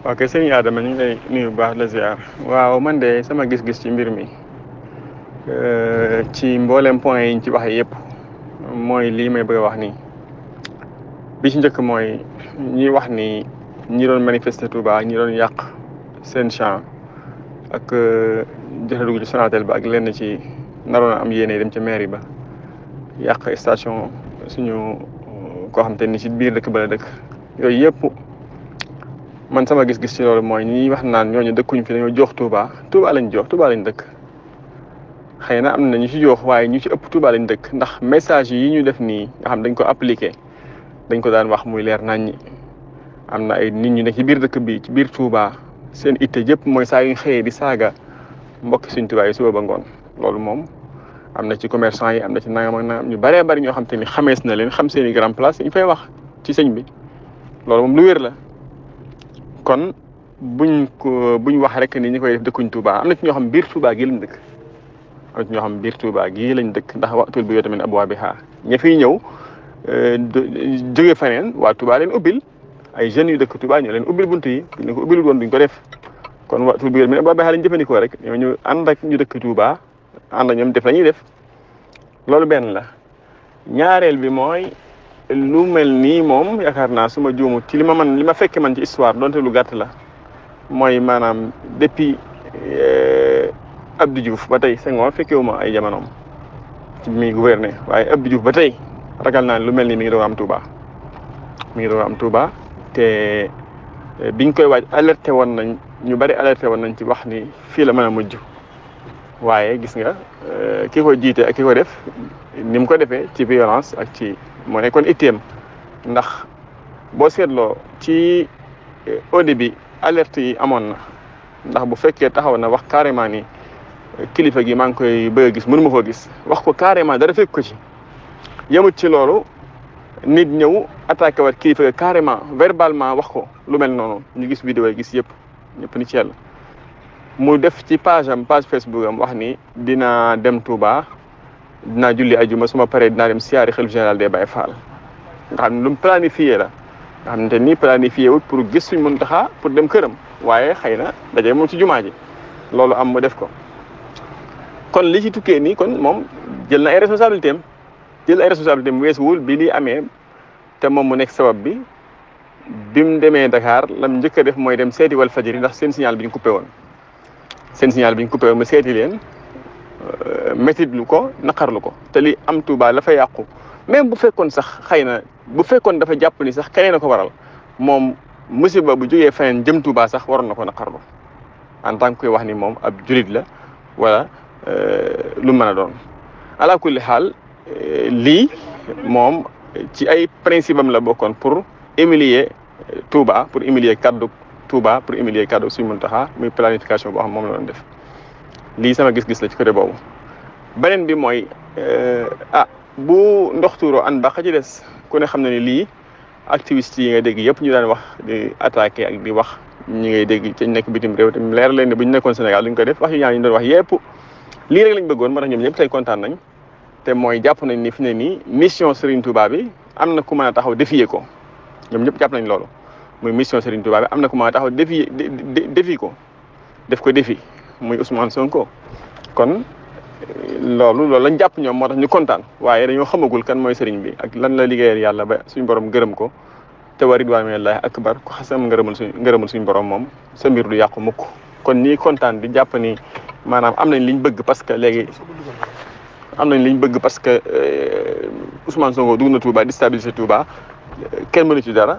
ok sëñ Adama ñu ngi lay nuyu bu baax la ziar waaw man de sama gis-gis ci mbir mi ci mboolem point yi ñu ci waxee yëpp mooy lii may bëgg a wax nii bi ci njëkk mooy ñi wax ni ñi doon manifester Touba ñi doon yàq seen champ ak joxe dugg ci Sonatel ba ak lenn ci naroon am yéene dem ci mairie ba yàq station suñu koo xam te ni ci biir dëkk ba la dëkk yooyu yëpp man sama gis-gis ci loolu mooy ñi wax naan ñooñu dëkkuñ fi dañoo jox Touba Touba lañ jox Touba lañ dëkk xëy na am na ñu ci jox waaye ñu ci ëpp Touba lañ dëkk ndax message yi ñu def nii nga xam dañ ko appliqué dañ ko daan wax muy leer nañ ñi am na ay nit ñu nekk ci biir dëkk bi ci biir Touba seen itte yëpp mooy saa yu xëyee di saaga mbokki suñ Touba yi suba ba ngoon loolu moom am na ci commerçant yi am na ci nangam ak nangam ñu bëree bëri ñoo xam te ni xamees na leen xam seen i grand place ñu fay wax ci sëñ bi loolu moom lu wér la. kon buñ wax rek ni ñi koy def dëkkuñ Touba am na ci ñoo xam biir Touba gii lañ dëkk am na ci ñoo xam biir Touba gii lañ dëkk ndax waxtul bi yoo tamit abwaa bi xaar ña fiy ñëw jóge faneen waa Touba leen ubbil ay jeunes yu dëkk Touba ñoo leen ubbil bunt yi ñu ko ubbil woon duñ ko def kon waxtul bi yoo tamit abwaa bi xaar lañ jëfandikoo rek ñoo ñu ànd ak ñu dëkk Touba ànd ak ñoom def la ñuy def loolu benn la ñaareel bi mooy lu mel nii moom yaakaar naa su ma juumu ci li ma fekke man ci histoire donte lu gàtt la mooy maanaam depuis Abdou Diouf ba tey Senghor fekkewuma ay jamonoom ci mi gouverné waaye Abdou Diouf ba tey ragal naa lu mel nii mi ngi doon am Touba te biñ koy waaj alerté woon nañ ñu bari alerté woon nañ ci wax ni fii la mën a mujj waaye gis nga ki ko jiite ak ki ko def ni mu ko defee ci violence ak ci moo nekkoon itteem ndax boo seetloo ci au début alerte yi amoon na ndax bu fekkee taxaw na wax carrément ni kilifa gi maa ngi koy bëgg a gis mënu ma koo gis wax ko carrément dara fekk ko ci yemut ci loolu nit ñëw attaqué waat kilifa gi carrément verbalement wax ko lu mel noonu ñu gis vidéo yi gis yëpp ñëpp ni ci yàlla mu def ci page Facebook am wax ni dina dem Touba dinaa julli ajuma suma paree dinaa dem siyaari xalif général des Baye Fall nga xam ne lu mu planifié la nga xam ne ni planifié wut pour gis suñ Muntaxa pour dem këram waaye xëy na daje moom ci jumaa ji loolu am mu def ko kon li ci tukkee nii kon moom jël na ay responsabilité am weesuwul bi lii amee te moom mu nekk sabab bi mu demee Dakar lam njëkk a def mooy dem seeti Walfadjri ndax seen signal bi ñu coupé woon mu seeti leen métitlu ko naqarlu ko te li am Touba la fa yàqu même bu fekkoon sax xëy na bu fekkoon dafa jàpp ni sax keneen a ko waral moom musiba bu jógee feneen jëm Touba sax waroon na ko naqarlu en tant que koy wax ni moom ab julit la wala lu mën a doon ala kulli xaal lii moom ci ay principe am la bokkoon pour humilier Touba pour humilier kaddu Touba pour humilier kaddu Sëriñ Muntaxa muy planification boo xam moom la doon def lii sama gis-gis la ci côté boobu beneen bi mooy bu ndox tuuroo an ba ci des ku ne xam na ni lii activistes yi nga dégg yëpp ñu daan wax di attaqué ak di wax ñi ngay dégg ci nekk bitim réew te leer leen ne bu ñu nekkoon Sénégal duñ ko def wax yu ñaan ñu doon wax yëpp lii rek lañ bëggoon moo tax ñoom ñëpp tey kontaan nañ te mooy jàpp nañ ni fi ne nii mission Serigne Touba bi am na ku mën a taxaw défier ko ñoom ñëpp jàpp nañ loolu muy mission Serigne Touba bi am na ku mën a taxaw défi ko def ko défi muy Ousmane Sonko kon loolu lañ jàpp ñoom moo tax ñu kontaan waaye dañoo xamagul kan mooy sëriñ bi ak lan la liggéeyal yàlla ba suñu borom gërëm ko te wa ridwaanu minallaahi akbar ku xasam ngërëmul suñu borom moom sa mbir du yàqu mukk kon ñii kontaan di jàpp ni maanaam am nañ liñ bëgg parce que léegi Ousmane Sonko dugg na Touba déstabiliser Touba kenn mënu ci dara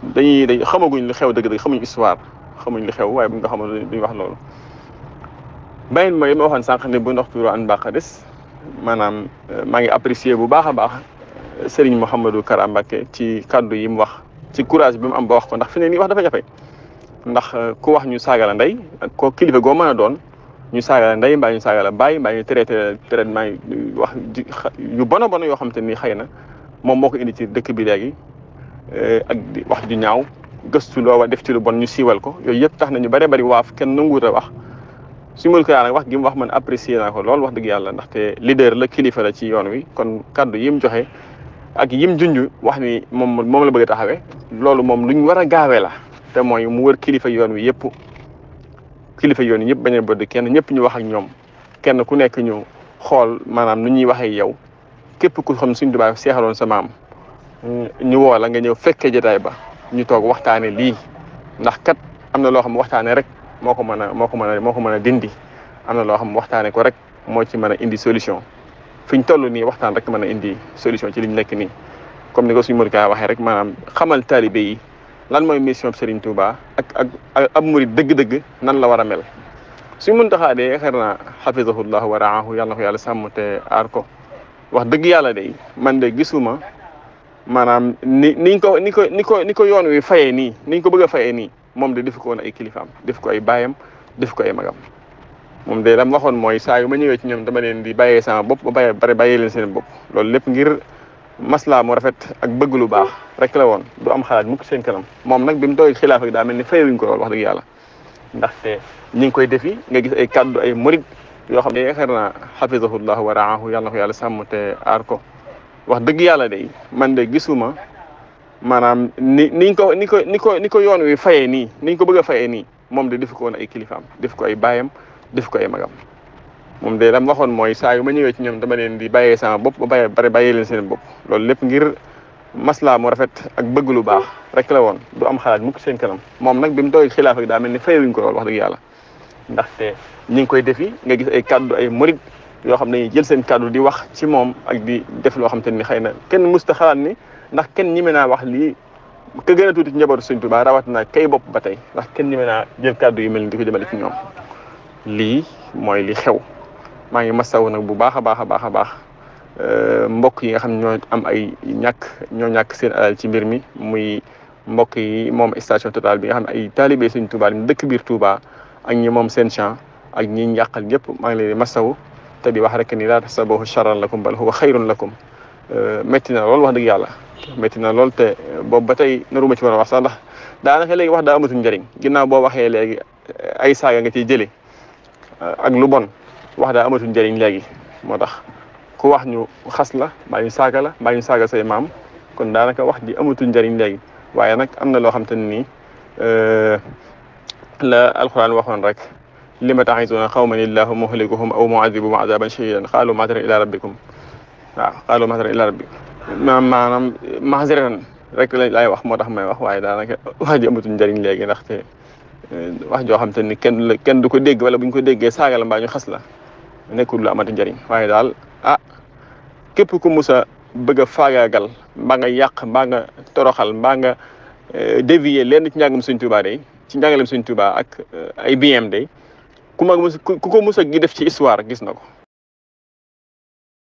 dañuy xamaguñ lu xew dëgg-dëgg xamuñ histoire xamuñ li xew waaye bu ñu ko xamoon duñ wax loolu. beneen mooy ma waxoon sànq ne bu ndox tuuroo an baax a des maanaam maa ngi apprécier bu baax a baax Serigne Mouhamadou Kara Mbacké ci kaddu yi mu wax ci courage bi mu am ba wax ko ndax fi ne nii wax dafa jafe ndax ku wax ñu saaga la ndey ko kilifa goo mën a doon ñu saaga la ndey mbaa ñu saaga la bàyyi mbaa ñu traité traitement yi wax yu bon a bon yoo xam te ni xëy na moom moo ko indi ci dëkk bi léegi ak di wax ju ñaaw gëstu loo wa def ci lu bon ñu siiwal ko yooyu yëpp tax na ñu bëree bëri waaf kenn nanguwut a wax suñu mën ko nag wax gi mu wax man apprécier naa ko lool wax dëgg yàlla ndaxte leader la kilifa la ci yoon wi kon kaddu yi mu joxe ak yim junj wax ni moom la bëgg a taxawee loolu moom luñ war a gaawee la te mooy mu wër kilifa yoon wi yëpp bañ a bëgg kenn ñëpp ñu wax ak ñoom kenn ku nekk ñu xool maanaam nu ñuy waxee yow képp ku xam Sëriñ Tuubaa seexaloon sa maam ñu woo la nga ñëw fekkee jotaay ba ñu toog waxtaane lii ndax kat am na loo xam waxtaane rek moo ko mën a dindi am na loo xam waxtaane ko rek moo ci mën a indi solution fi ñu toll nii waxtaan rek mën a indi solution ci liñ nekk nii comme ni ko suñu Modou Ka waxee rek maanaam xamal taalibe yi lan mooy mission Serigne Touba ak ab murid dëgg-dëgg nan la war a mel suñu Muntaxa de yaakaar naa xafisahullahu wa raahu yàlla na ko yàlla sàmm te aar ko wax dëgg yàlla de man de gisuma maanaam ni ko yoon wi fayee nii niñ ko bëgg a fayee nii moom de def ko woon ay kilifaam def ko ay baayam def ko ay magam moom de lam waxoon mooy saa yu ma ñëwee ci ñoom dama leen di bàyyee sama bopp ba bàyyee leen seen bopp loolu lépp ngir maslaa mu rafet ak bëgg lu baax rek la woon du am xalaat mukk seen kanam moom nag bi mu toogee xilaaf ak daa mel ni fayewuñ ko lool wax dëgg yàlla ndaxte ñi ngi koy defi nga gis ay kaddu ay murid yoo xam ne yaakaar naa xafisahullahu wa raahu yàlla na ko yàlla sàmm te aar ko wax dëgg yàlla de man de gisuma maanaam ni ko yoon wi fayee nii niñ ko bëgg a fayee nii moom de def ko woon ay kilifaam def ko ay baayam def ko ay magam moom de lam waxoon mooy saa yu ma ñëwee ci ñoom dama leen di bàyyee sama bopp ba bàyyee leen seen bopp loolu lépp ngir maslaa mu rafet ak bëgg lu baax rek la woon du am xalaat mukk seen kanam moom nag bi mu toogee xilaaf ak daa mel ni fayewuñ ko lool wax dëgg yàlla ndaxte ñi ngi koy defi nga gis ay kaddu ay murid yoo xam ne dañuy jël seen kaddu di wax ci moom ak di def loo xam te ni xëy na kenn musta xalaat ni ndax kenn ñime naa wax lii ka gën a tuuti ci njabootu Sëriñ Tuubaa rawat na kay bopp ba tey ndax kenn ñime naa jël kaddu yu mel ni di ko jëmale ci ñoom lii mooy li xew maa ngi masawu nag bu baax a baax mbokk yi nga xam ñoo am ay ñoo ñàkk seen alal ci mbir mi muy mbokk yi moom station Total bi nga xam ne ay taalibe Sëriñ Tuubaa lañ dëkk biir Touba ak ñi moom seen champ ak ñi yàqal ñëpp maa ngi leen di masawu te di wax rek ni laa tahsabuhu sharran lakum bal huwa xayrun lakum métti na lool wax dëgg yàlla métti na lool te boobu ba tey naruma ci war a wax sax ndax daanaka léegi wax daa amatul njëriñ ginnaaw boo waxee léegi ay saaga nga ciy jëlee ak lu bon wax daa amatul njëriñ léegi moo tax ku wax ñu xas la mbaa ñu saaga la mbaa ñu saaga say maam kon daanaka wax ji amatul njëriñ léegi waaye nag am na loo xam te ne nii la alxuraan waxoon rek lima taxisuuna xawman illaahu muhlikuhum aw muazibuhum azaban shadidan qaalu ma'ziratan ila rabbikum waaw qaalu ma'ziratan ila rabbikum maanaam ma'ziratan rek laay wax moo tax may wax waaye daanaka wax ji amatul njëriñ léegi ndaxte wax joo xam te ni kenn du ko dégg wala bu ñu ko déggee saaga la mbaa ñu xas la nekkul lu amati njëriñ waaye daal képp ku mus a bëgg a faagaagal mbaa nga yàq mbaa nga toroxal mbaa nga dévier lenn ci njàngam Sëriñ Tuubaa day ci njàngalem Sëriñ Tuubaa ak ay BM day ku ko mus a gi def ci histoire gis na ko